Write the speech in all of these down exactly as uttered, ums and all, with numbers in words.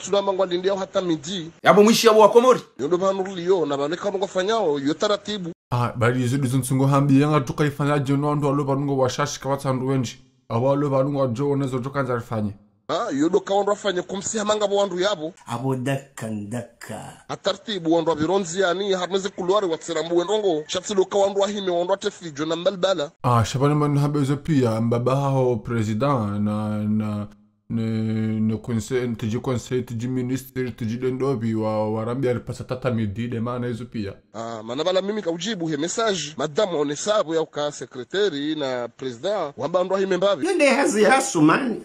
watsuna mangwa lindi yao hata midi. Yapvo mwishi yapvo wa Komori. Yo ndo pvanu riliyo, na pvale kanu ngwafanyao, yo taratibu. Ah, bali izo ndizo ntsungo hambi, yanga tuka ifanya dje no wandru walo pvanu ngwashashi kapvatsi wandru wendji. Apvo walo pvanu ngwadjo, nezo djo kandza rifanye. Ah, yo ndo ka wandru wafanye kumsi hama ngapvo wandru yapvo. Apvo daka ndaka. Ha taratibu wandru wapviro ndziani, harumwa ze couloir watsira mbuwe ndrongo. Sha tsi ndo ka wandru wahime, wandru watre fidjo na mbalibala. Ah, sha pvanu manu hambe izo piya, mbaba haho président, na, na, ne, ne conseil, tidji conseil, tidji ministre, tidji ndendopvi, wa, warambia ripasa hata midi, nde mana izo piya. Ah, mana pvala mimi kaudjibu he message. Madame onesapvo ya uka secrétaire na président, wamba wandru wahime mbapvi. Yo nde hazi ya Asumani.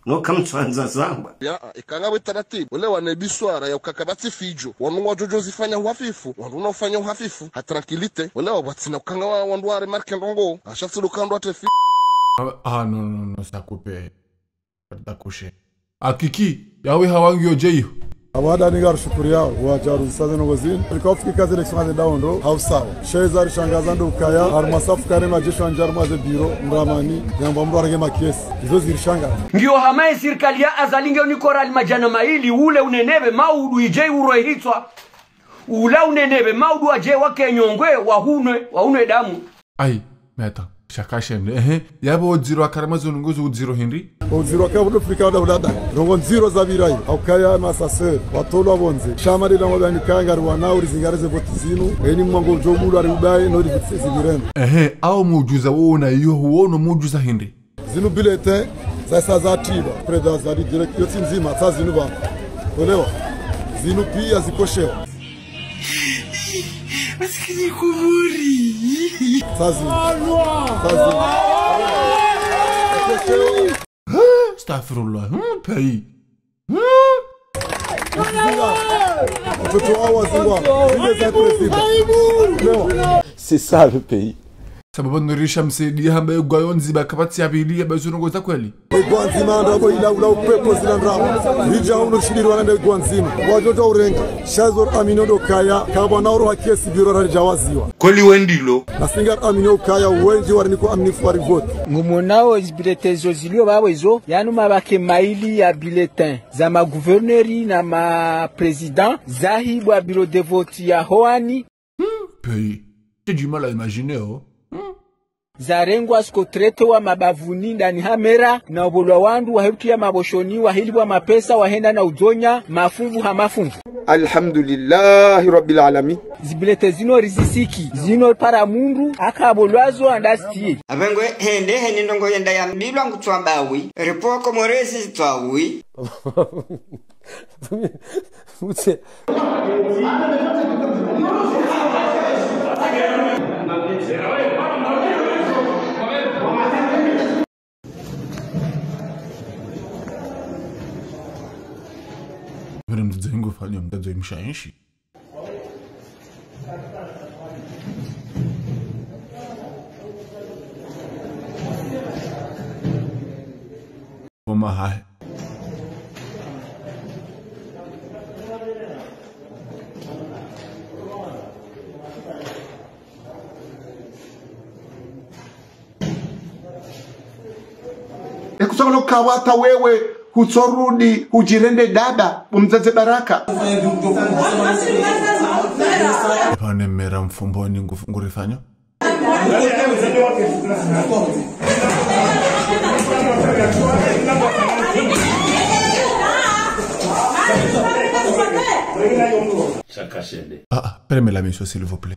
No kamtswandza zamba. Ya, ikanga we taratibu. Ole wane biswara ya uka kapvatsi fidjo. Wanu ngwadjo djo zifanya uhafifu. Wanu na ufanya uhafifu. Ha tranquillité. Ole wapvatsina ukanga wa wandru wa remarque ndrongo. Sha tsi ndo ka wandru watre fi- Ah, ah, non, non, non, ça coupe. Pardon, couche. Akiki, yawe hawangi yo djeyo. Apvo wada ni ngari shukuriya, wadja ruzisaze ndrongo zinu. Rika ufiki kazi élection haze dawo ndo, hau sawa. Sha eza rishangaza ndo ukaya, harumwa safu kare majeshi wandja harumwa ze biro, ndramani, yamba mndru arenge makesi. Izo zirishangaza. Ngiyo hama ye sirikali ya Azali ngiyo ni korali madjana mayili, ule unenepve, maudu idje urwe hitswa. Ula unenepve, maudu wadje wake nyongwe, wahunwe, wahunwe damu. Ayi, mais attends, shaka shende. Ehe, yapvo udziro wa karama zo ndrongo zo udziro hindri? Udziro wa kaya pvudo Afrika wada ulada. Ndrongo ndziro za pvirayi. Haukaya masaseur, watolwa pvondze. Sha madi la ngwabani kaya ngari wana uri zingare ze voti zinu. Eni mwango udjo bulu ari ubaye, no uri voti zi pvireno. Ehe, au mudjuza wona iyo huono mudjuza hindri? Zinu bulletin, za sa za tiba. Président Azali direct, yo tsi ndzima, sa zinu pvanu. Olewa. Zinu piya zikoshewa. Masikini Komori. Sa zinu. Sa zinu. Astaghfirullah. Hmm, pays. Hmm? Watoto wao wazingwa. Zile za président. Olewa. C'est ça le pays. Sababu nurisha msaidia hamba igwa yo ndziba kapvatsi ya pvili ya bazu ndrongo za kweli. Igwa ndzima ndrabo ila ula upepvo zila ndrabo. Ridja unu shilirwa nda igwa ndzima. Wadjo dja urenga. Sha zo amini ndo kaya. Kabwana oro wa kiesi biro raridja waziwa. Kweli wendilo. Na singa amini ukaya wendji wari niko amini fu wari vote. Ngumonao ezi bulletin zo zilio pvapvo izo. Yanu mabake mayili ya bulletin. Za ma gouverneur na ma président. Zahibwa bureau de vote ya Hoani. Hmm, pays. J'ai du mal à imaginer, oh. Hmm. Zarengwa ziko traitewa mabavuni ndani ha mera, na ubolwa wandru wahepviya maboshoni, wahilipvwa mapesa, wahenda na udzonya, mafunvu ha mafunvu. Alhamdulillahi Rabbil Alamin. Zi bulletin zinu rizisiki, zinu para mundru, akabolwazo andasitiye. Apvengwe hende heni ndrongo yenda ya mbilwa ngutwa bawi, repoko morezi twawi. Mutse. Pvere mdzadze wangu fanya mdzadze mshaenshi. Homa hahe. Ekutsolo kawata wewe, hutsorudi, hujirende dada, umdzadze baraka. Epvane mera mfumboni ngu-, ngurifanya? Ah, ah, permets la mission, s'il vous plaît.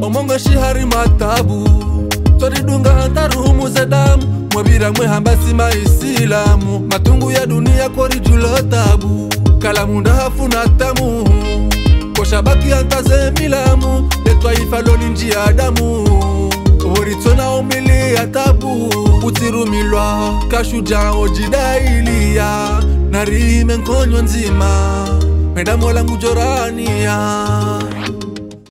Omongo shihari matabu, twaridunga hata ruhumu za damu, mwabira mwe hamba si maisilamu, matungu ya dunia kori julo tabu. Kala munda hafuna tamu, kosha baki hata ze milamu, le twaifa lolindji ya damu. Oritsona umili ya tabu, utsirumilwa, kashudja odjidailiya, narime nkonyo ndzima, meda mola ngudjoraniya.